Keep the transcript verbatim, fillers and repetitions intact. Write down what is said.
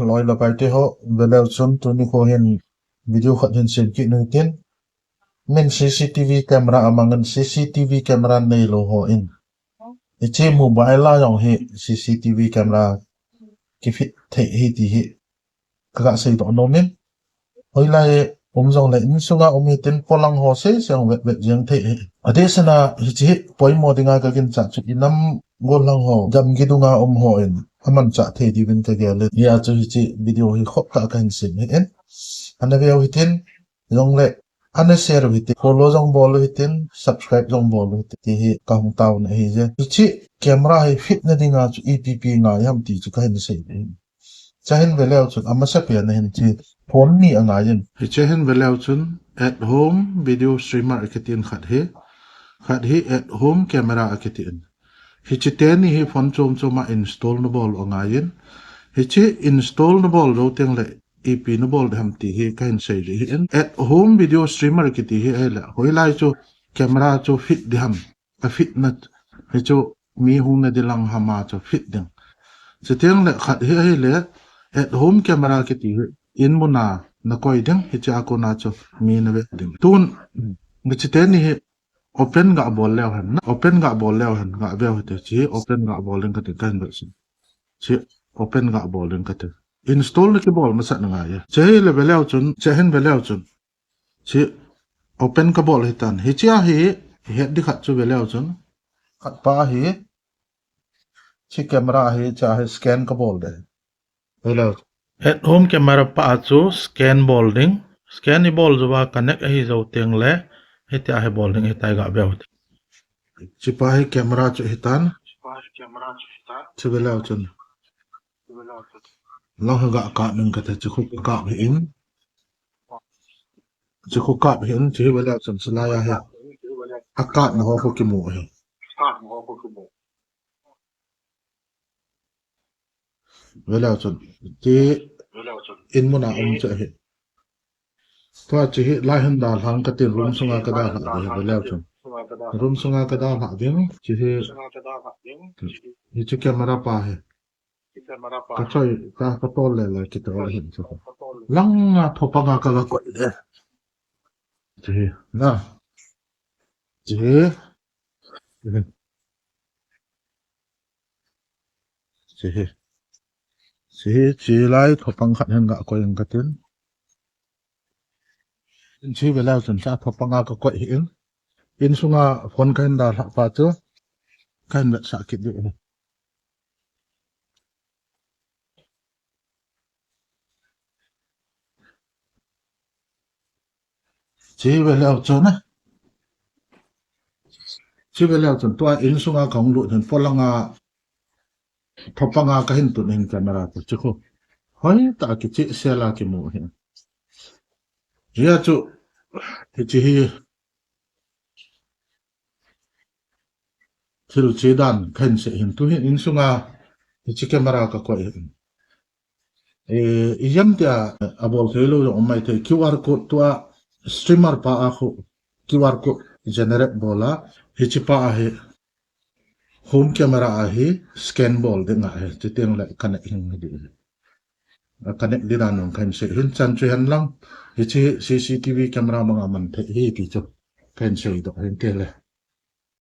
Loi le paite ho, veleu chun tuni kho hin video khat hin sem kit nu tin. Min C C T V camera amangin C C T V camera neilou ho in, hiche mobile a jong hi C C T V camera kifit thei ahi ti hi kaga seidoh nom in. Hoilai um jongle insunga um hitin, polang ho sese jong vetvet jeng thei ahi. Adeh sena hiche hi poimo dinga kaginchat chu inam gollhang ho, gamgi dunga um ho in amanchah thei diuvin kagel in. Hia chu hiche video hi khoptah kahin sem ahin. Ana veu hitin, jongle ana share u hitin, follow jong bol u hitin, subscribe jong bol u hitin, ti hi kahung taona ahije. Hiche camera hi fit na dinga chu ipi ipi ngai ham ti chu kahin sei ahin. Hiche hin veleu chun amasapen a hin hiche phone ni angaiyin. Hiche hin veleu chun at home video streamer akitin khat hi, khat hi at home camera akitin. Hiche teni hi phone chom chom a install nabol u angaiyin. Hiche install nabol jou tengle ipi nabol ding ham ti hi kahin sei ding ahin. At home video streamer kiti hi ahile, hoilai chu camera chu fit ding ham, afit na hichu mi hung na ding lang ham a chu fit ding. Chutengle khat hi ahile, at home camera kiti hi inmun a nakoi ding, hiche a kona chu mi nave ding. Tun hiche teni hi open gabol leu hen, open gabol leu hen, gaveu hite, hiche open gabol ding kati, kahin vetsah. Hiche open gabol ding kati. Install nakibol masat angaiye. Hiche hile veleu chun, hiche hin veleu chun, hiche open kabol hitan. Hiche a hi het ding khat chu veleu chun, khatpa hi, hiche camera hi, hiche a hi scan kabol ding. Veleu chun at home camera pa a chu scan bol ding. Scan ibol jouva connect ahi jou tengle, hitia hi bol ding, hitia hi gaveu hite. Hichepa hi camera chu hitan. Hiche veleu chun, lang hi gakap ning kate, hiche khu kakap hih in. Hiche khu kap hih in, hiche hi veleu chun, hiche laiya hi akapna ho khu kimu ahi. Veleu chun, hiche inmun a um chu ahi. Tua hiche hi lai hin dalhah katin, room sunga kadalhah ding, veleu chun. Room sunga kadalhah ding, hiche hi, hiche camera pa hi. Kachoi ta, katol le le kitol ahin chu. Langa thopanga kaga koi ding. Hiche hi, na. Hiche hi. Hiche hi, hiche hi, hiche lai thopang khat hin gakoi inge katin. Hiche veleu chun hiche thopanga kakoi hih in. Insunga phone kahin dalhah pa chu kahin vetsah kit ding ahi. Hiche veleu chun, hiche veleu chun tua insunga kahung lut hin, polanga thopanga kahin tun hin camera chu, hiche khu hoitah a kichehsel a kimu ahi. Hia chu hiche hi thil che dan kahin sei hin, tu hin insunga hiche camera kakoi hin. Eh, ijemtia abol theilou jong um maithei, Q R code tua streamer pa a khu Q R code generate bol a, hichepa a hi home camera a hi scan bol ding ahi, chutengle connect hing ding ahi. Connect ding dan jong kahin sei hin, chan chu hen lang, hiche C C T V camera manga man thei ahi ti chu kahin seidoh hin tile.